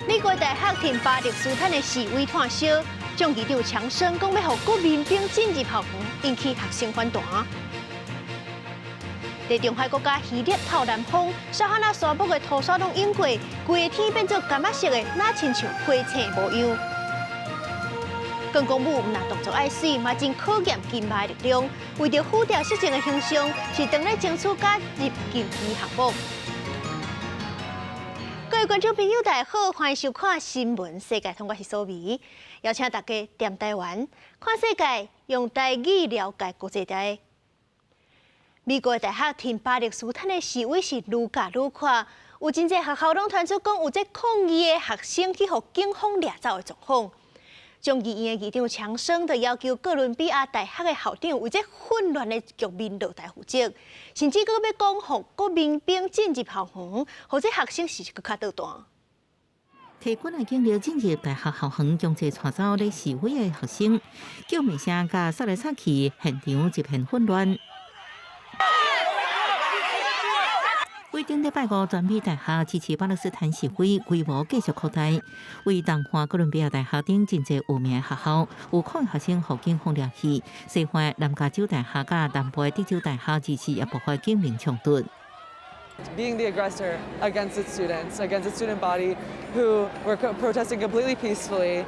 美國大學挺巴勒斯坦的示威炭燒，眾議長強生講欲予國民兵進入校園，引起學生反彈。地中海國家希臘透南風，撒哈拉沙漠的土沙攏湧過，規个天變做柑仔色的，若親像火星無樣。鋼管舞毋但動作愛媠，嘛真考驗金馬的力量。為著虎雕色情的形象，是當咧爭取加入競技項目。各位觀眾朋友，大家好，歡迎收看《新聞世界通》，我是蘇眉，邀請大家踮台灣看世界，用台語了解國際大。美國大學挺巴勒斯坦的示威是愈加愈闊，有真濟學校攏傳出講有這抗議的學生去予警方掠走的狀況。眾議院的議長強生就要求哥倫比亞大學的校長為這混亂的局面落台負責，甚至閣欲講予國民兵進入校園，予這學生是閣較搗蛋。提軍的警力進入大學校園，強制帶走咧示威的學生，叫罵聲佮殺來殺去，現場一片混亂。規頂禮拜五，全美大學支持巴勒斯坦示威規模繼續擴大。為東岸哥倫比亞大學等真濟有名學校，有抗議學生予警方掠去。西岸南加州大學佮南部德州大學支持也爆發警民衝突。 Being the aggressor against its students, against a student body who were protesting completely peacefully.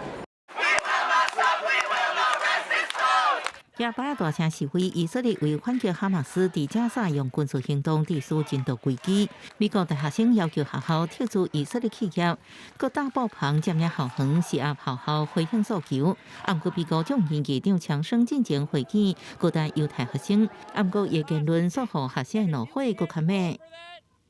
加巴大聲示威，以色列為反擊哈馬斯佇加沙用軍事行動致使人道危機。美國大學生要求學校撤資以色列企業，閣搭布棚佔領校園，施壓學校回應訴求。毋過美國眾議院議長強生進前會見各大猶太學生，毋過伊言論所予學生怒火閣較猛。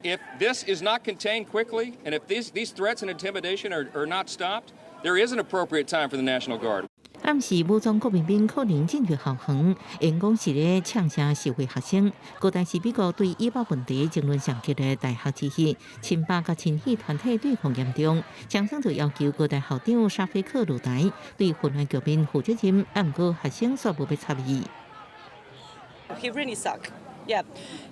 If this is not contained quickly, and if these threats and intimidation are not stopped, there is an appropriate time for the National Guard. 暗示武裝國民兵可能進入校園，演講時咧嗆聲示威學生。閣但是美國對以巴問題爭論上激烈的大學之一，親巴佮親以團體對抗嚴重。強生就要求各大校長沙菲克落台，對混亂局面負責任。毋過學生煞無欲插伊。 He really suck. Yeah,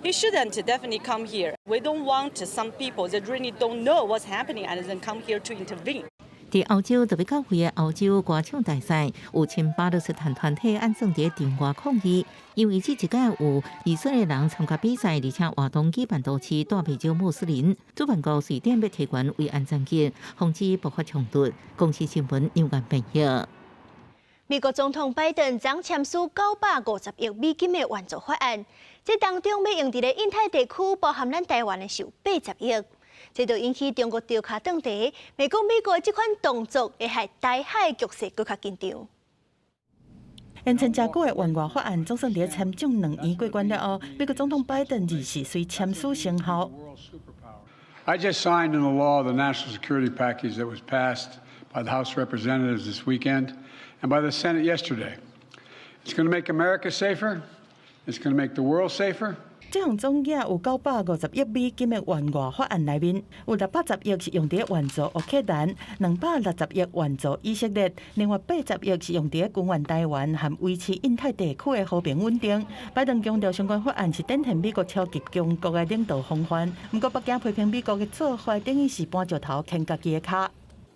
he shouldn't definitely come here. We don't want some people that really don't know what's happening and then come here to intervene. 佇歐洲特別教會的歐洲歌唱大賽，有親巴勒斯坦團體按算佇場外抗議，因為這一屆有以色列人參加比賽，而且活動舉辦都市帶袂少穆斯林。主辦國瑞典欲提懸維安層級，防止爆發衝突。公視新聞楊元編譯。美國總統拜登昨簽署950億美金的援助法案，這當中欲用佇咧印太地區，包含咱台灣的是有80億。這就引起中國調跤轉茶，美國美國這款動作會害台海局勢閣較緊張。延伸誠久的援外法案總算佇參眾兩院過關了後，美國總統拜登24隨簽署生效。 I just signed into law the national security package that was passed by the House of Representatives this weekend and by the Senate yesterday. It's going to make America safer. It's going to make the world safer. 這項總額有950億美金的援外法案內面，有610億是用佇援助烏克蘭，260億援助以色列，另外80億是用佇軍援台灣和維持印太地區的和平穩定。拜登強調，相關法案是展現美國超級強國的領導風範。毋過，北京批評美國的做法等於是搬石頭牽家己的跤。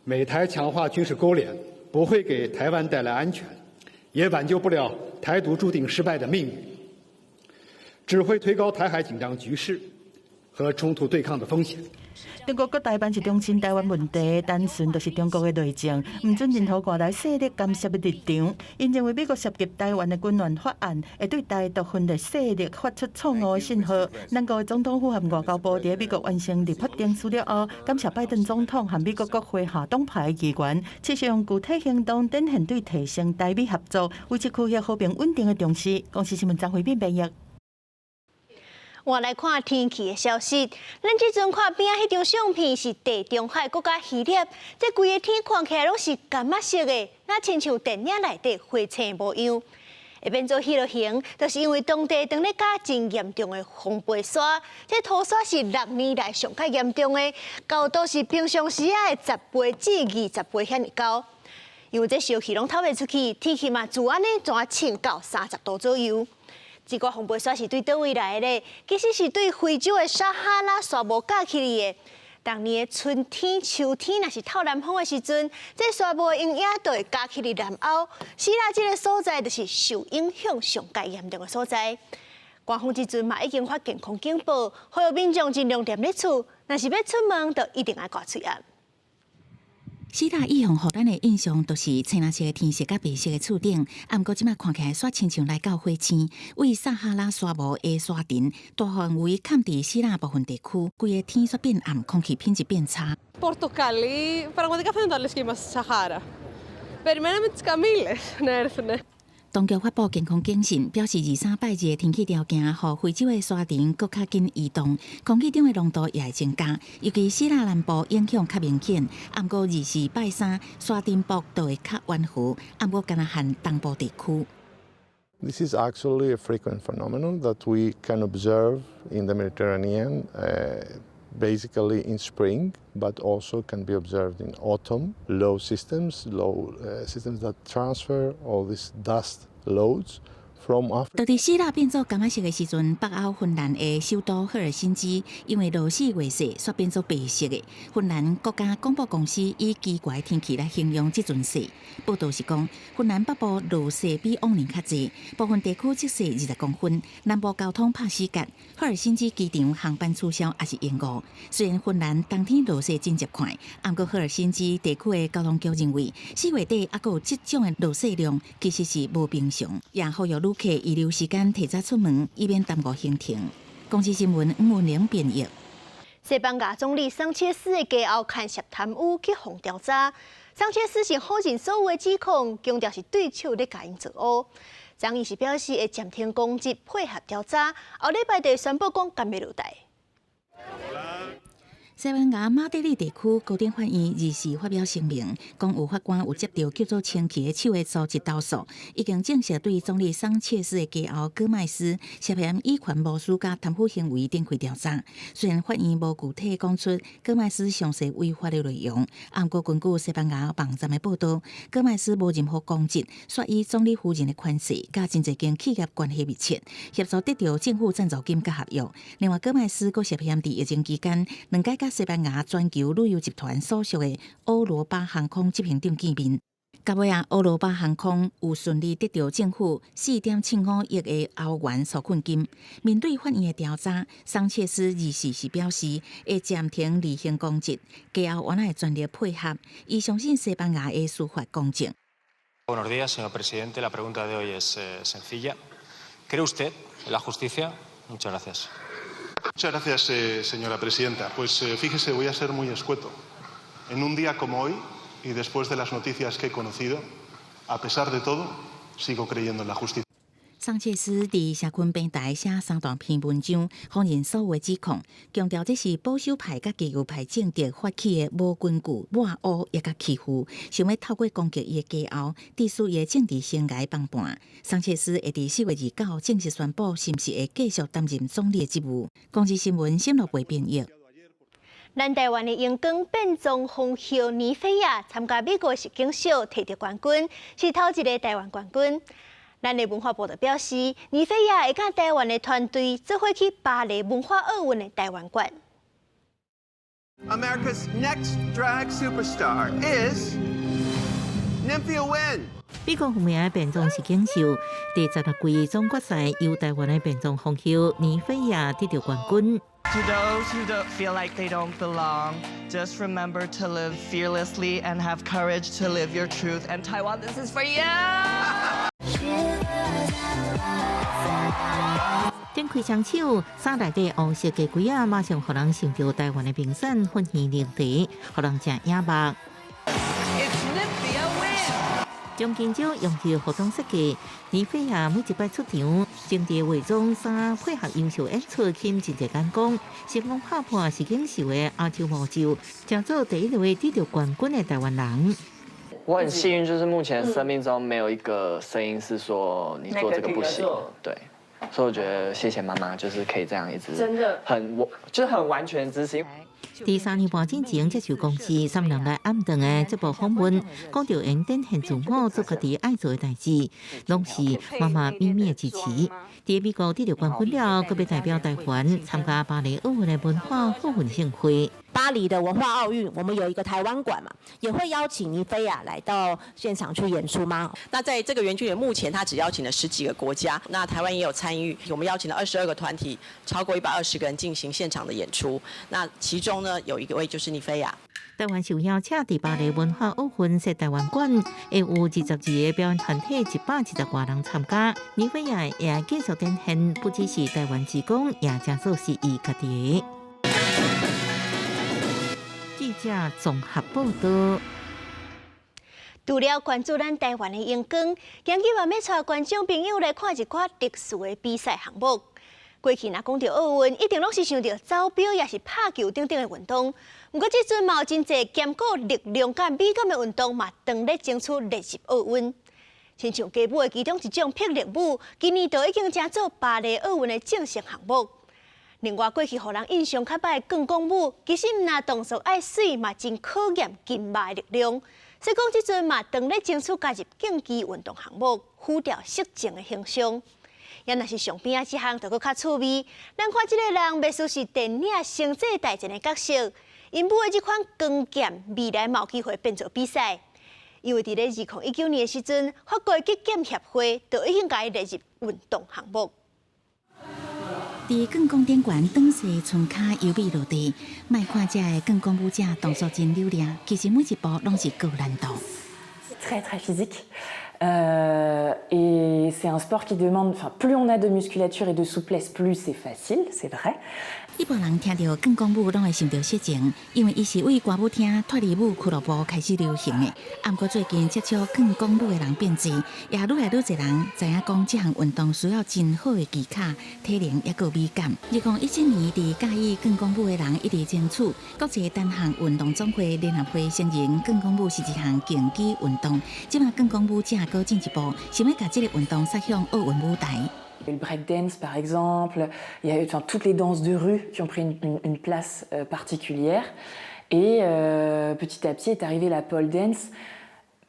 美台強化軍事勾連，不會給台灣帶來安全，也挽救不了台獨注定失敗的命運。只會推高台海緊張局勢和衝突對抗的風險。中國閣台灣是中心台灣問題，單純就是中國的內政，毋准任何外來勢力干涉的立場。𪜶認為美國涉及台灣的軍援法案，會對台獨分裂勢力發出錯誤的信號。咱國的總統府和外交部佇美國完成立法程序了後，感謝拜登總統和美國國會下黨派議員，持續用具體行動展現對提升台美合作、維持區域和平穩定的重視。公視新聞張惠敏編譯。我來看天氣的消息。咱這陣看邊仔彼張相片是地中海國家希臘，這規个天看起來攏是柑仔色的，若親像電影內底火星無樣。會變做彼落形，就是因為當地當咧加真嚴重的風暴沙，這土沙是6年來上較嚴重的，高度是平常時仔的10倍至20倍遐爾高。因為這燒氣攏透袂出去，天氣嘛自按呢怎穿到30度左右。這個風暴沙是對佗位來的咧？其實是對非洲的撒哈拉沙漠架起來的。逐年的春天、秋天，若是透南風的時陣，這沙漠的陰影就會加去佇南歐。希臘這个所在就是受影響上蓋嚴重的所在。官方這陣嘛已經發健康警報，呼籲民眾盡量踮咧厝，若是欲出門，就一定愛掛喙罨。希臘一向予咱的印象都是青藍色的天色佮白色的厝頂，啊，毋過這擺看起來煞親像來到火星。位撒哈拉沙漠的沙塵大範圍崁佇希臘部分地區，規个天煞變暗，空氣品質變差。 Πορτοκαλί, πραγματικά φαίνεται λες και είμαστε στη Σαχάρα. Περιμέναμε τις καμήλες να έρθουνε. 當局發布健康警訊，表示二三拜日的天氣條件，予非洲的沙塵閣較緊移動，空氣中的濃度也會增加。尤其希臘南部影響較明顯。啊，毋過二四拜三沙塵暴就會較溫和，啊，毋過干焦限東部地區。 This is actually a frequent phenomenon that we can observe in the Mediterranean, basically in spring, but also can be observed in autumn. Low systems that transfer all these dust loads from Africa. 就佇希臘變做柑仔色的時陣，北歐芬蘭的首都赫爾辛基因為落四月雪，煞變做白色的。芬蘭國家廣播公司以奇怪天氣來形容這陣雪。報道是講，芬蘭北部落雪比往年較濟，部分地區積雪20公分，南部交通拍死結。赫爾辛基機場航班取消抑是延誤。雖然芬蘭冬天落雪真習慣，毋過赫爾辛基地區的交通局認為，4月底猶閣有這種的落雪量，其實是無平常。也呼籲旅客預留時間提早出門，以免耽誤行程。公視新聞吳文玲編譯。西班牙總理桑切斯的家後牽涉貪污去予調查，桑切斯是否認所有的指控，強調是對手咧共𪜶做烏。張醫是表示會暫停公職，配合調查，後禮拜就宣布講甘欲落台。西班牙馬德里地區高等法院24發表聲明，講有法官有接到叫做清氣的手的組織投訴，已經正式對總理桑切斯的家後戈麥斯涉嫌以權謀私佮貪腐行為展開調查。雖然法院無具體講出戈麥斯詳細違法的內容，毋過根據西班牙網站的報道，戈麥斯無任何公職，煞與總理夫人的關係佮真濟間企業關係密切，協助得到政府贊助金佮合約。另外，戈麥斯閣涉嫌佇疫情期間兩擺佮西班牙全球旅遊集團所屬的歐羅巴航空執行長見面，到尾啊，歐羅巴航空有順利得到政府4.75億的歐元紓困金。面對法院的調查，桑切斯24是表示會暫停履行公職，家後原來會全力配合，伊相信西班牙的司法公正。 Buenos días, señor presidente. La pregunta de hoy es sencilla. ¿Cree usted en la justicia? Muchas gracias. Muchas gracias, señora presidenta. Pues fíjese, voy a ser muy escueto. En un día como hoy, y después de las noticias que he conocido, a pesar de todo, sigo creyendo en la justicia. 桑切斯佇社群平台寫三大篇文章，否認所有的指控，強調這是保守派佮極右派政敵發起的無根據抹烏抑佮欺負，想欲透過攻擊伊的家後，致使伊的政治生涯崩盤。桑切斯會佇4月29正式宣布，是毋是會繼續擔任總理的職務。公視新聞沈樂培編譯。咱台灣的熒光變裝皇后尼菲亞參加美國實境秀，摕著冠軍，是頭一个台灣冠軍。咱的文化部就表示，尼菲亞會佮台灣的團隊做伙去巴黎文化奧運的台灣館。 America's next drag superstar is Nymphia Wind。美國著名的變裝實境秀第16季總決賽，由台灣的變裝皇后尼菲亞得著冠軍。 To those who don't feel like they don't belong, just remember to live fearlessly and have courage to live your truth. And Taiwan, this is for you! 展開雙手，衫內底黃色的櫃仔，馬上予人想著台灣的名產粉圓奶茶，予人誠眼目。將金蕉用於服裝設計，尼菲亞每一擺出場，精緻化妝衫配合優秀演出，吸引真濟眼光，成功拍破實境秀的亞洲魔咒，成做第一位得著冠軍的台灣人。我很幸運，就是目前生命中沒有一個聲音是說你做這個不行，對，所以我覺得謝謝媽媽，就是可以這樣一直真的很我就是很完全支持。佇3年半進前接受公視三人來暗頓的節目訪問，講著𪜶展現自我做家己愛做的代誌，攏是媽媽秘密的支持。佇美國得著冠軍了，閣欲代表台灣參加巴黎奧運的文化奧運盛會。巴黎的文化奧運，我們有一個台灣館嘛，也會邀請妮菲亞來到現場去演出嗎？那在這個園區裡，目前他只邀請了十幾個國家，那台灣也有參與，我們邀請了22個團體，超過120個人進行現場的演出。那其中呢，有一位就是妮菲亞。台灣受邀請佇巴黎文化奧運設台灣館，會有22個表演團體，120外人參加。妮菲亞也繼續展現，不只是台灣之光，也誠做是伊家己的。記者綜合報道。除了關注咱台灣的榮光，今日嘛欲帶觀眾朋友來看一寡特殊的比賽項目。過去若講著奧運，一定攏是想著走標，抑是拍球等等的運動。毋過這陣嘛有真濟兼顧力量佮美感的運動，嘛當咧爭取列入奧運。親像街舞的其中一種霹靂舞，今年就已經成做巴黎奧運的正式項目。另外，過去予人印象較歹的鋼管舞，其實毋但動作愛媠，嘛真考驗筋肉的力量。所以講，這陣嘛當咧爭取加入競技運動項目，除掉色情的形象。也若是上邊仔這項，就閣較趣味。咱看這個人，袂輸是電影《星際大戰》的角色，𪜶舞的這款光劍，未來嘛有機會變做比賽。因為佇咧2019年的時陣，法國擊劍協會就已經共伊列入運動項目。佇鋼管頂懸，轉勢伸跤優美落地，莫看這个鋼管舞者動作真流利，其實每一步攏是高難度。 Très très physique. Et c'est un sport qui demande, enfin, plus on a de musculature et de souplesse, plus c'est facile, c'est vrai. 一般人聽著鋼管舞，攏會想著色情，因為伊是為歌舞廳脫衣舞俱樂部開始流行的。啊，毋過最近接觸鋼管舞的人變濟，也愈來愈濟人知影講這項運動需要真好的技巧、體能抑閣美感。2017年，佇佮意鋼管舞的人一直爭取國際單項運動總會聯合會承認鋼管舞是一項競技運動。這馬鋼管舞者閣進一步，想欲共這个運動殺向奧運舞台。 Le breakdance, par exemple, il y a eu, enfin, toutes les danses de rue qui ont pris une place particulière. Et petit à petit est arrivée la pole dance,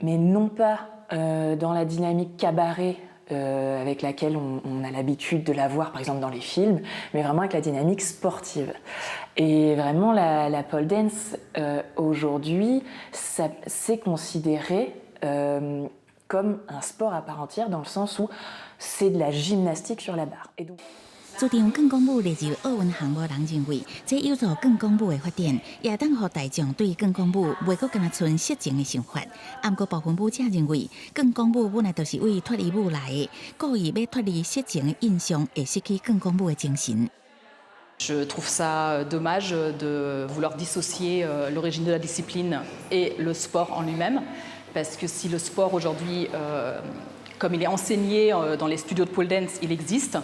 mais non pas dans la dynamique cabaret avec laquelle on a l'habitude de la voir, par exemple dans les films, mais vraiment avec la dynamique sportive. Et vraiment, la pole dance, aujourd'hui, c'est considéré comme un sport à part entière, dans le sens où c'est de la gymnastique sur la barre. Et donc 主張鋼管舞列入奧運項目人認為，這有助鋼管舞的發展，也當予大眾對鋼管舞袂閣干焦賰色情的想法。啊，毋過部分舞者認為，鋼管舞本來就是為脫衣舞來的，故意欲脫離色情的印象，會失去鋼管舞的精神。 Je trouve ça dommage de vouloir dissocier l'origine de la discipline et le sport en lui-même, parce que si le sport aujourd'hui, comme il est enseigné dans les studios de pole dance, il existe,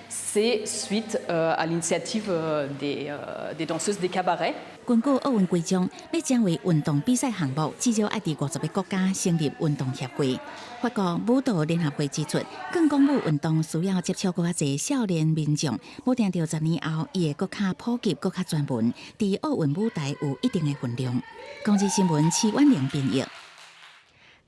c'est suite à l'initiative des danseuses des cabarets. 根據奧運規章，欲成為運動比賽項目，至少愛佇50個國家成立運動協會。法國舞蹈聯合會指出，鋼管舞運動需要接觸閣較濟少年民眾，無定著10年後，伊會閣較普及、閣較專門，佇奧運舞台有一定的分量。公視新聞徐婉玲編譯。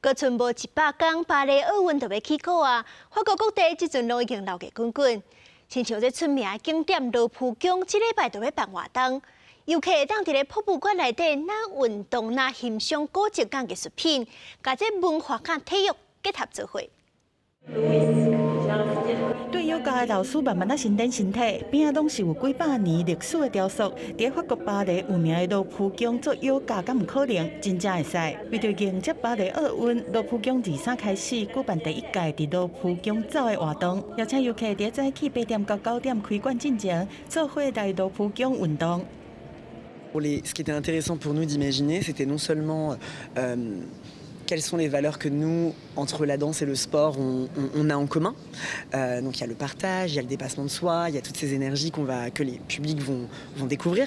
閣賰無100天，巴黎奧運就欲起鼓啊！法國各地這陣攏已經鬧熱滾滾，親像這出名的景點羅浮宮，這禮拜就欲辦活動。遊客會當佇咧博物館內底，若運動若欣賞古蹟佮藝術品，共這文化佮體育結合做伙。對瑜伽的老師慢慢仔伸展身體，邊仔攏是有幾百年歷史的雕塑。佇法國巴黎有名的羅浮宮做瑜伽，敢有可能？真正會使。為著迎接巴黎奧運，羅浮宮23開始舉辦第一屆佇羅浮宮走的活動，邀請遊客佇早起8點到9點開館進前，做伙來羅浮宮運動。 Ce qui était intéressant pour nous d'imaginer, c'était non seulement quelles sont les valeurs que nous, entre la danse et le sport, on a en commun. Donc il y a le partage, il y a le dépassement de soi, il y a toutes ces énergies que les publics vont découvrir.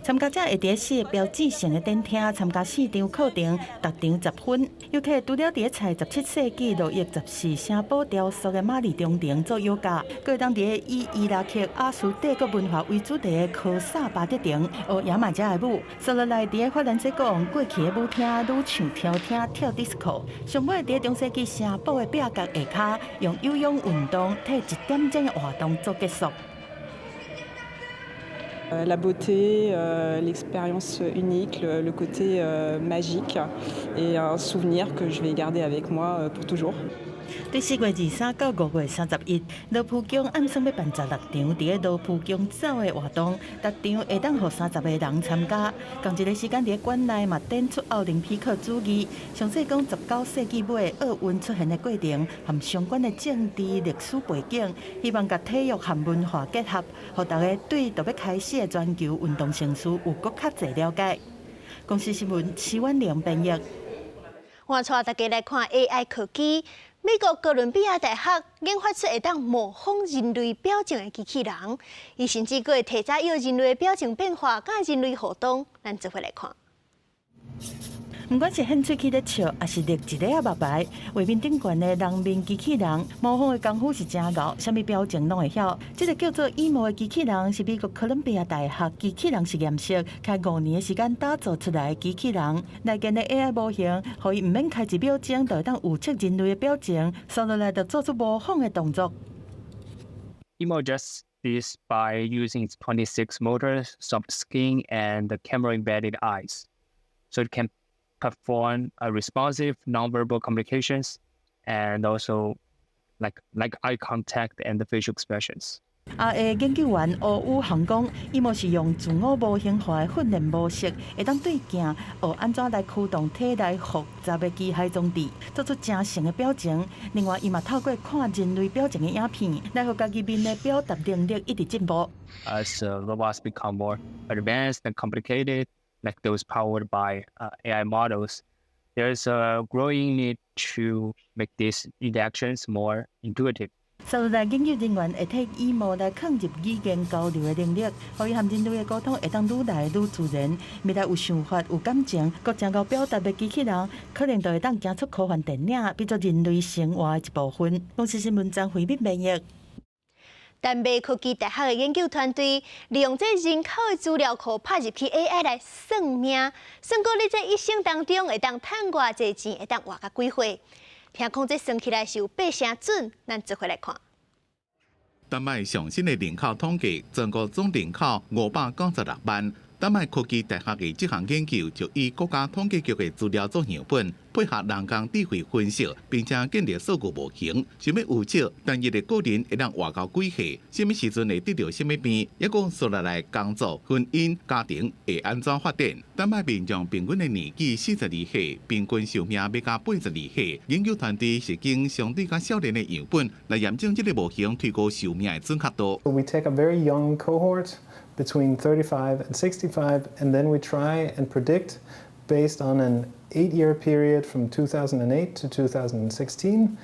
參加者會佇四個標誌性的展廳參加四場課程，逐場10分。遊客除了佇採17世紀路易十四城堡雕塑的瑪麗中庭做瑜伽，閣會當佇以伊拉克阿斯帝國文化為主題的科薩巴德庭學牙買加的舞。接落來佇法蘭西國王過去的舞廳女唱跳廳跳迪斯科。上尾佇中世紀城堡的壁角下跤，用有氧運動替一點鐘的活動做結束。La beauté, l'expérience unique, le côté magique et un souvenir que je vais garder avec moi pour toujours. 對4月23到5月31，羅浮宮按算欲辦十六場佇咧羅浮宮走的活動，逐場會當予30個人參加。仝一个時間佇咧館內嘛展出奧林匹克主義，詳細講19世紀尾奧運出現的過程和相關的政治歷史背景，希望共體育和文化結合，予大家對就欲開始的全球運動盛事有閣較濟了解。公視新聞徐婉玲編譯。我帶大家來看 AI 科技。美國哥倫比亞大學研發出會當模仿人類表情的機器人，伊甚至閣會提早予人類的表情變化，佮人類互動。咱做伙來看。毋管是掀喙齒咧笑，抑是咧一个仔目眉，畫面頂懸的人面機器人模仿的功夫是誠𠢕，啥物表情攏會曉。這个叫做 Emo 的機器人是美國哥倫比亞大學機器人實驗室開5年的時間打造出來的機器人。內建的 AI 模型，予伊毋免開一秒鐘就會當預測人類的表情，紲落來就做出模仿的動作。 Emo does this by using its 26 motors, soft skin, and the camera embedded eyes, so it can perform a responsive nonverbal communications and also like eye contact and the facial expressions. 啊，研究員歐宇航講，Emo 是用自我模型化的訓練模式，會當對鏡學按怎來驅動體內複雜的機械裝置，做出誠像的表情。另外，伊嘛透過看人類表情的影片，來予家己面的表達能力一直進步。 As robots become more advanced and complicated, like those powered by AI models, there's a growing need to make these interactions more intuitive. 所以來研究人員會替 Emo 來囥入語言交流的能力，予伊和人類的溝通會當愈來愈自然。未來有想法、有感情、閣誠𠢕表達的機器人，可能就會當行出科幻電影，變做人類生活的一部分。公視新聞張惠敏編譯。丹麥科技大學的研究團隊利用這人口的資料庫拍入去 AI 來算命，算講你這一生當中會當趁偌濟錢，會當活到幾歲？聽講這算起來是有八成準，咱做伙來看。丹麥上新的人口統計，全國總人口596萬。丹麥科技大學的這項研究就以國家統計局的資料做樣本，配合人工智慧分析，並且建立數據模型，想欲預測單一的個人會當活到幾歲，啥物時陣會得著啥物病，抑閣紲落來工作、婚姻、家庭會按怎發展。丹麥民眾平均的年紀42歲，平均壽命欲到82歲。研究團隊是經相對較少年的樣本來驗證這个模型推估壽命的準確度。 We take a very young cohort between 35 and 65, and then we try and predict based on an 8-year period from 2008 to 2016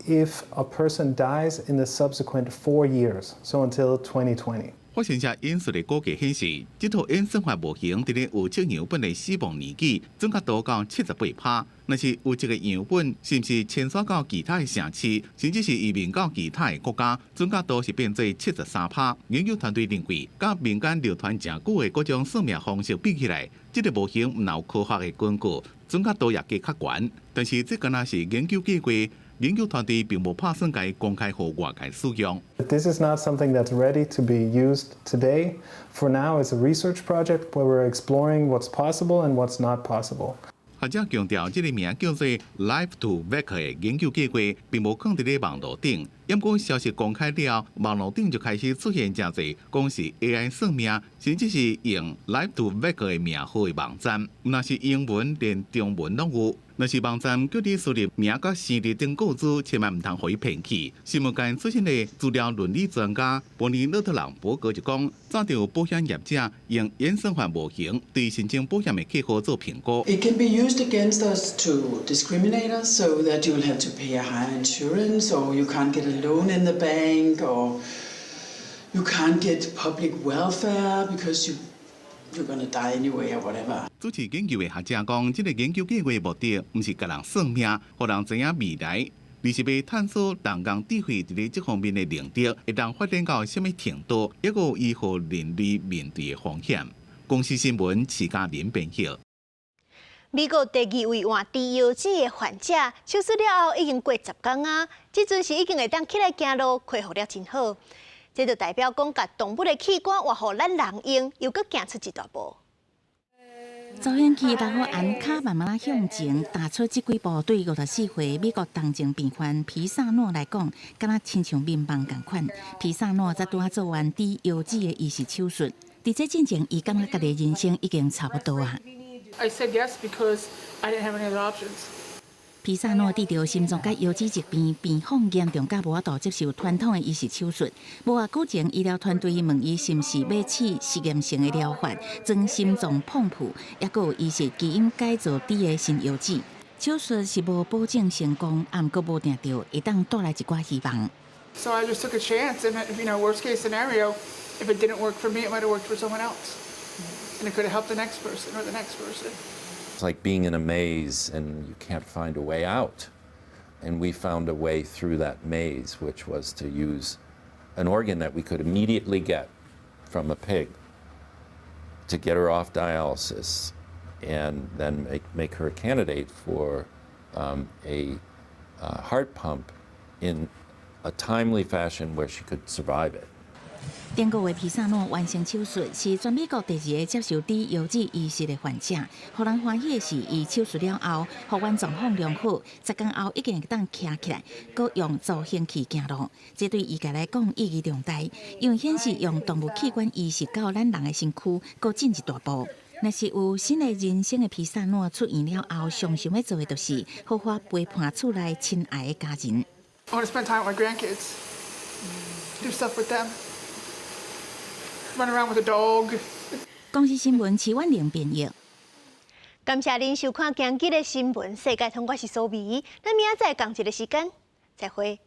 if a person dies in the subsequent 4 years, so until 2020. 發現者引述的估計顯示，這套演算法模型佇咧預測樣本的死亡年紀準確度到78%。若是有一个樣本是毋是遷徙到其他的城市，甚至是移民到其他的國家，準確度是變做73%。研究團隊認為，佮民間流傳誠久的各種算命方式比起來，這个模型毋但有科學的根據，準確度也閣較懸。但是這敢若是研究計劃。研究團隊並無拍算共伊公開予外界使用。 This is not something that's ready to be used today. For now, it's a research project where we're exploring what's possible and what's not possible. 學者強調，這个名叫做 Life2Vec 的研究計劃，並無囥佇咧網路頂。毋過消息公開了，網路頂就開始出現誠濟講是 AI 算命，甚至是用 Life2Vec 的名號的網站，毋但是英文，連中文攏有。若是網站叫你輸入名佮生日等個資，千萬毋通予伊騙去。新聞界出身的資料倫理專家伯尼勒特朗伯格就講，早就有保險業者用演算法模型對申請保險的客戶做評估。 It can be used against us to discriminate us, so that you will have to pay a higher insurance, or you can't get a loan in the bank, or you can't get public welfare because you're gonna die anyway or whatever. 主持研究的學者講，這个研究計劃目的毋是共人算命，予人知影未來，而是欲探索人工智慧佇咧這方面的能力，會當發展到啥物程度，抑閣有伊予人類面對的風險。公視新聞徐嘉玲編譯。美國第二位患豬腰子的患者手術了後已經過10工啊，這陣時已經會當起來行路，恢復了真好。這就代表講，共動物的器官換予咱人用，又閣行出一大步。助行器老虎安跤慢慢向前踏出這幾步，對54歲美國重症病患皮薩諾來講，敢若親像眠夢仝款。皮薩諾才拄仔做完豬腰子的移植手術，佇這進前，伊感覺家己人生已經差不多啊。 I said yes because I didn't have any other options. 皮薩諾得著心臟佮腰子疾病，病況嚴重到無法度接受傳統的移植手術。無偌久前，醫療團隊問伊是毋是欲試實驗性的療法，裝心臟泵浦，抑閣有移植基因改造豬的新腰子。手術是無保證成功，毋過無定著會當帶來一寡希望。 So I just took a chance, and worst case scenario, if it didn't work for me, it might have worked for someone else, and it could have helped the next person or the next person. It's like being in a maze and you can't find a way out. And we found a way through that maze, which was to use an organ that we could immediately get from a pig to get her off dialysis and then make her a candidate for a heart pump in a timely fashion where she could survive it. 頂個月皮薩諾完成手術，是全美國第二個接受豬腰子移植的患者。予人歡喜的是，伊手術了後，復原狀況良好，10工後已經會當徛起來，閣用助行器行路。這對醫界來講意義重大，因為顯示用動物器官移植到咱人的身軀，閣進一大步。若是有新的人生的皮薩諾出院了後，上想欲做的就是好好陪伴厝內親愛的家人。 I want to spend time with my grandkids, do stuff with them, run around with a dog. 公視新聞徐婉玲編譯。感謝您收看今日的新聞世界通，我是蘇美，咱明仔載仝一个時間，再會。